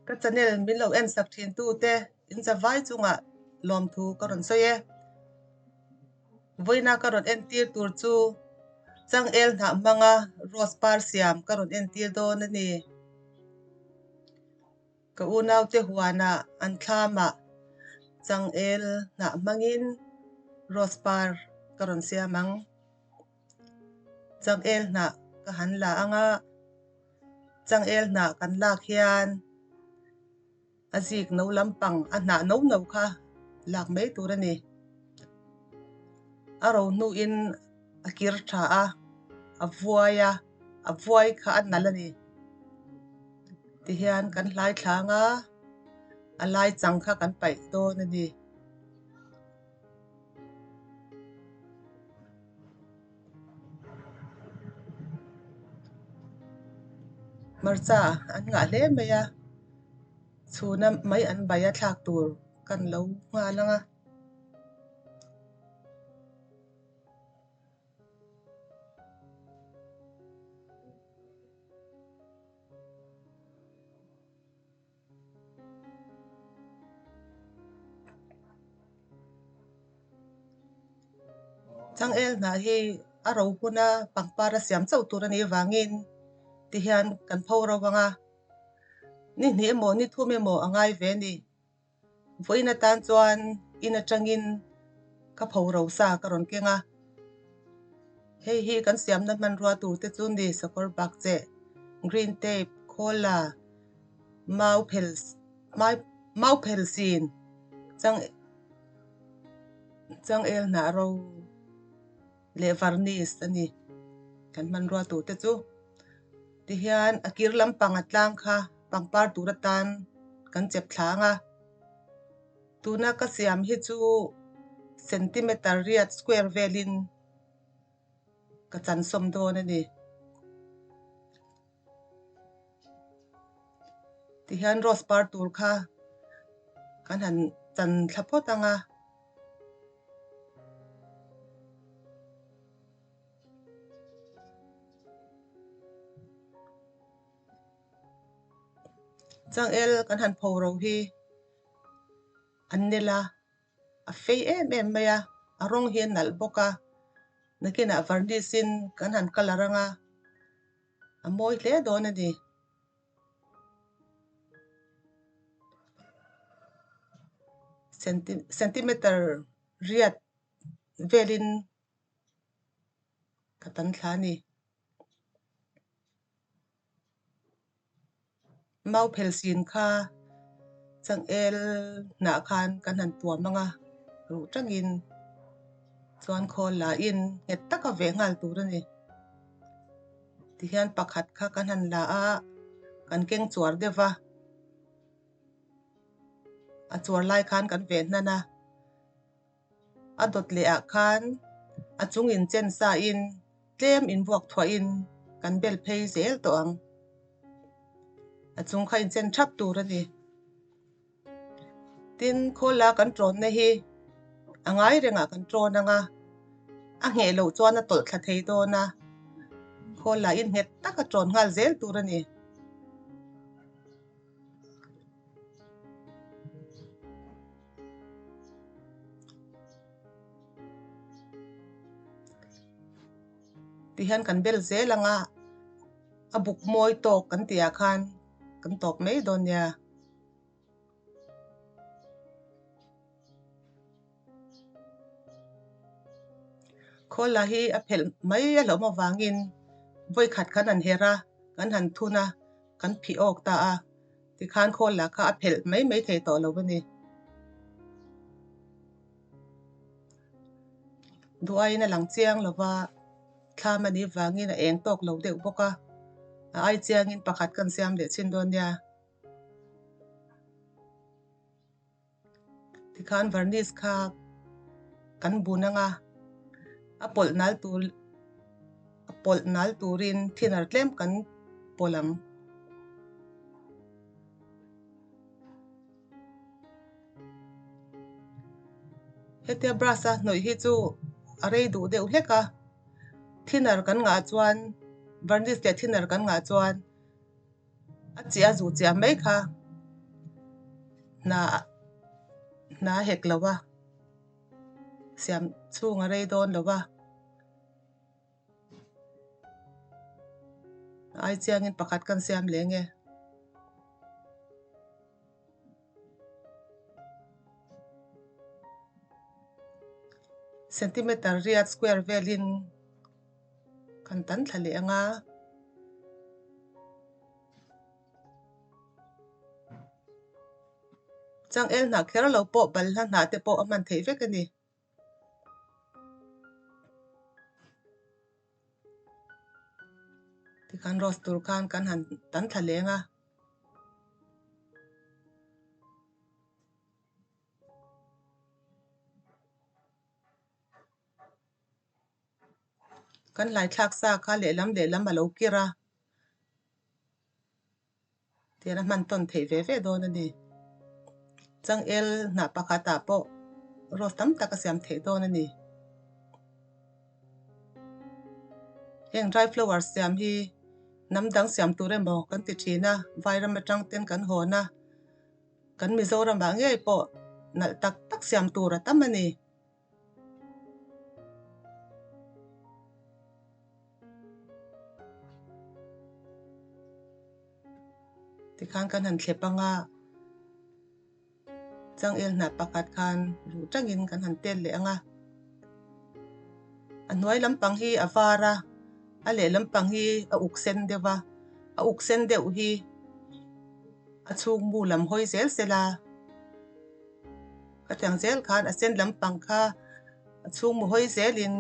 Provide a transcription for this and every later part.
Ka channel min lo en sak thin tute in zavai chungah lawmthu ka rawn sawi e. Vawiina ka rawn entir tur chu changel hnah hmanga rose par siam ka rawn entir dawn a ni. Ka unaute huanah an thlamah changel hnah hmangin rose par ka rawn siam ang. Changel hnah ka han la ang a, changel hnah kan lak hian a zik no lampang a hnah no no kha lak mai tur a ni. A ro hnuin a kir tha a, a vuai a, a vuai kha a nalh a ni. Tihian kan hlai thlang a, a lai chang kha kan paih dawn a ni. Hmarcha an ngah hle mai a, chhuna mai an bai a thlak tur kan lo nghal ang a. Changel hnah hi a ro huna pangpar a siam chauh tur a nih avangin tihian kan pho ro ang a, ni hnih emaw ni thum emaw a ngai ve a ni. Vawiin atan chuan in atangin ka pho ro sa ka rawn keng a, hei hi kan siamna hmanrua tur te chu ni sakawr bak cheh green tape khawla mau phel mau phel sin chang changel hnah ro leh varnish a ni kan hmanrua tur te chu tihian a kir lampang a tlang kha pangpar tur atan kan chep thla ang a tuna ka siam hi chu centimeter riat square velin ka chan sawm dawn a ni. Tihian rose par tur kha kan han chan thla phawt ang a. Changel kan han pho ro hi an nel a, a fei em em mai a, a rawng hi a nalh bawk a, nakinah varnish in kan han colour ang a. A mawi hle dawn a ni. Centimeter riat velin ka tan thla a ni. Mau phel sin kha changel hnah khan kan han tuam ang a, ruh tangin chuan khawl la in nghet taka veh nghal tur a ni. Tihian pakhat kha kan han la a, kan keng chuar deuh va, a chuar lai khan kan veh hnan a, a dawt leh ah khan a chung in chen sa in tlem in vuak thuah in kan bel phei zel tawh ang. A chung kha in chen thap tur a ni. Tin, khawla kan tawnna hi a ngai rengah kan tawn ang a, a ngheh loh chuan a tawlh thla thei dawn a, khawla in nghet taka tawn nghal zel tur a ni. Tihian kan bel zel ang a, a buk mawi tawk kan tihah khan kan tawp mai dawn nia. Khawla hi a phelh mai a hlauh avangin vawikhat kan han herh a, kan han thun a, kan phih awk ta a, tikhan khawla kha a phelh mai mai thei tawh lo a ni. Duhaiin a lang chiang lo va, thlam a nih vangin a eng tawk lo deuh bawk a, a ai chiangin pakhat kan siam leh chhin dawn nia. Tikhan varnish kha kan bun ang a, a pawlh nal tur a pawlh nal turin thinner tlem kan pawlh ang. Hetia brush a hnawih hi chu a rei duh deuh hlek a, thinner kan ngah chuan varnish leh thinner kan ngah chuan. A chiah a zu chiah mai kha. Hna hna a hek lo a, siam chhung a rei dawn lo a. Ai chiangin pakhat kan siam leh nge. Centimeter riat square velin kan tan thla leh ang a. Changel hnah kher lo pawh balhla hnah te pawh a hman theih vek a ni. Tikhan rose tur khan kan han tan thla leng a. Kan hlai thlak sa kha lehlam lehlam a lo kir a. Tian a hman tawn theih ve ve dawn a ni. Changel hnah pakhatah pawh rose tam tak a siam theih dawn a ni. Heng dry flower siam hi hnam dang siam tur emaw kan ti thin a, vairam atang ten kan hawn a, kan Mizoramah ngei pawh nalh tak tak siam tur a tam a ni. Tikhan kan han thlep ang a, changel hnah pakhat khan ruh tangin kan han tel leh ang a. A hnuai lampang hi a var a, a lehlam pang hi a uk sen deuh va, a uk sen deuh hi a chhungmu lam hawi zel sela. Khatiang zel khan a sen lampang kha a chhungmu hawi zelin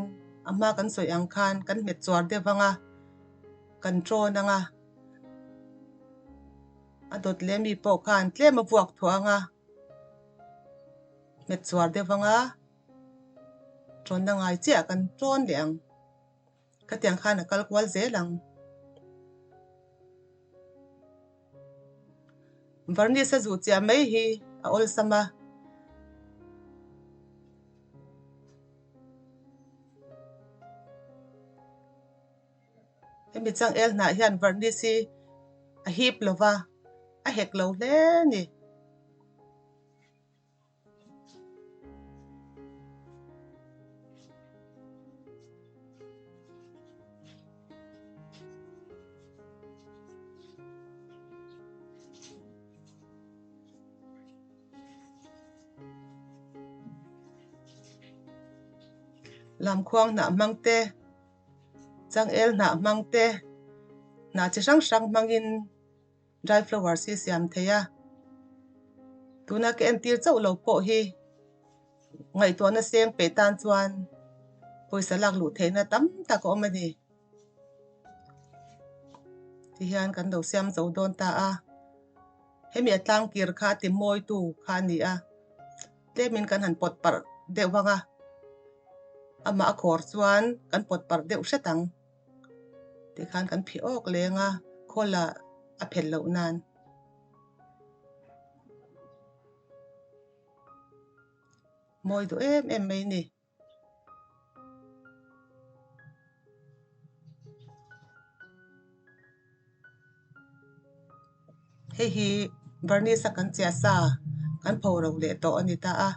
a hma kan sawi ang khan kan hmet chuar deuh ang a, kan tawn ang a. A dawt leh mi pawh khan tlem a vuak thuah ang a, hmet chuar deuh ang a, tawnna ngai chiah kan tawn leh ang. Khatiang khan a kal kual zel ang. Varnish a zuh chiah mai hi a awlsam a. Hemi changel hnah hian varnish hi a hip lo va, a hek lo hle a ni. Lamkhuang hnah hmang te, changel hnah hmang te, hnah chi hrang hrang hmangin dry flowers hi siam thei a tuna ka entir chauh lo pawh hi ngaihtuahna seng peh tan chuan pawisa lak luh theihna tam tak a awm a ni tihian kan lo siam zo dawn ta a hemi a tlang kir kha a ti mawi tu kha a ni a tlemin kan han pawt parh deuh vang a amah a khawr chuan kan pawt parh deuh hret ang. Tikhan kan phih awk leng a, khawl ah a phelh loh nan. Mawi duh em em mai ni. Hei hi varnish a kan chiah sa kan pho ro leh tawh a ni ta a.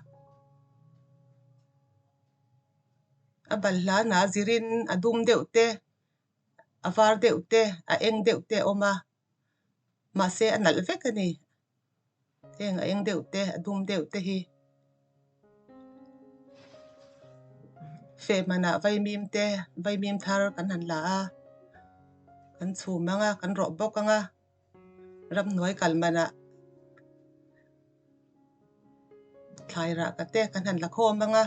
A balhla hnah zirin a dum deuh te a var deuh te a eng deuh te a awm a mahse a nalh vek a ni heng a eng deuh te a dum deuh te hi feh hmanah vaimim te vaimim thar kan han la a kan chhum ang a kan rawh bawk ang a ramhnuai kal manah thlai rah ka te kan han la khawm ang a.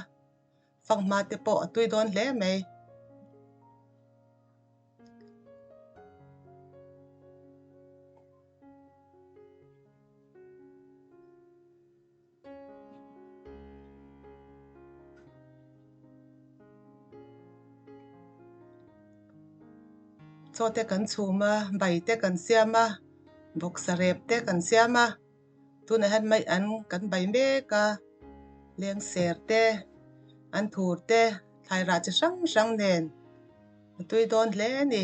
Fanghma te pawh a tui dawn hle mai. Chaw te kan chhum a, bai te kan siam a, bawksa rep te kan siam a. Tunah hian mai an kan bai mek a, lengser te, an thur te, thlai rah chi hrang hrang nen a tui dawn hle a ni.